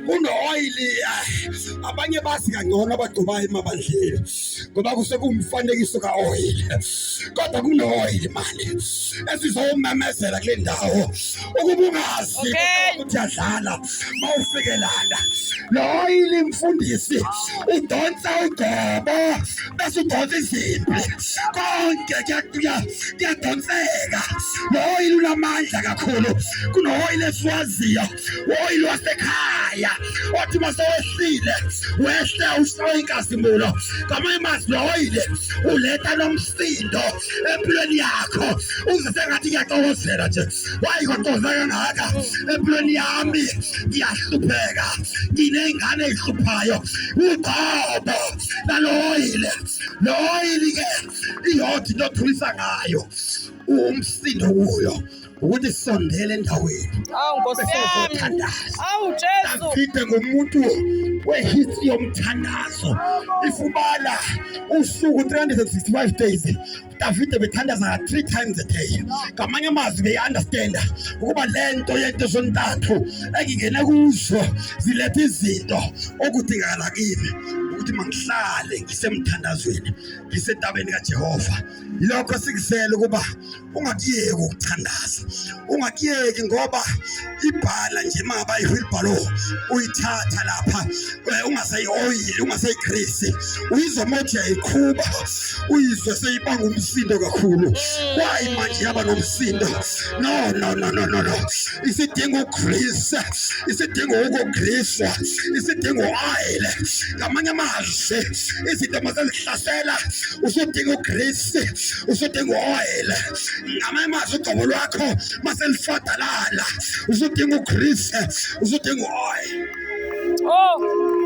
Kuno-oyili, abanye bazi kangcono abagcobayo emabandleni ngoba kusekumfanekiso ka-oyili, kodwa kuno-oyili manje esizowumemezela kule ndawo ukuba ungazi ukuthi yadlala mawufike lana. Lo oyili mfundisi udonsa ugcobo bese udonsa izimpi, konke kuyadonseka. Lo oyili unamandla kakhulu kuno-oyili esiwaziyo, oyili wasekhaya othi masewehlile wehle ushaye inkazimulo. Ngamanye amazwi lo oyili uletha nomsindo empilweni yakho, uze sengathi ngiyaxokozela nje. Wayi kwaxokozela kangaka empilweni yami, ngiyahlupheka, nginey'ngane ey'hluphayo. Ugcobo nalo oyili, lo oyili ke iyodwa into othulisa ngayo umsindo kuyo ukuthi sondele endaweni. Awu Nkosi yami. Awu Jesu. Davide ngumuntu wehistory yomthandazo. If ubala usuku 365 days, Davide bethandaza 3 times a day. Ngamanye amazwi beyi-understanda ukuba le nto yento zontathu engingene kuzo ziletha izinto okudingakala kimi ukuthi mangihlale ngisemthandazweni, ngisentabeni kaJehova. Yilokho sikuzele ukuba ungakuyeki ukuthandaza, ungakuyeki, ngoba ibhala nje mangaba i-wheelbarrow uyithatha lapha, ungasayi-oyili, ungasayigrisi, uyizwa mothi yayiqhuba, uyizwe seyibanga umsindo kakhulu. Why manje yaba nomsindo? No, no, no, no, no, no, isidinga ugrisi, isidinga ukugriswa, isidinga u-oil. Ngamanye amazwi izinto masezihlasela usudinga ugrisi, usudinga u-oil. Ngamanye amazwi ugcobo lwakho maselifadalala usudinga ugrisi, usudinga u-oil.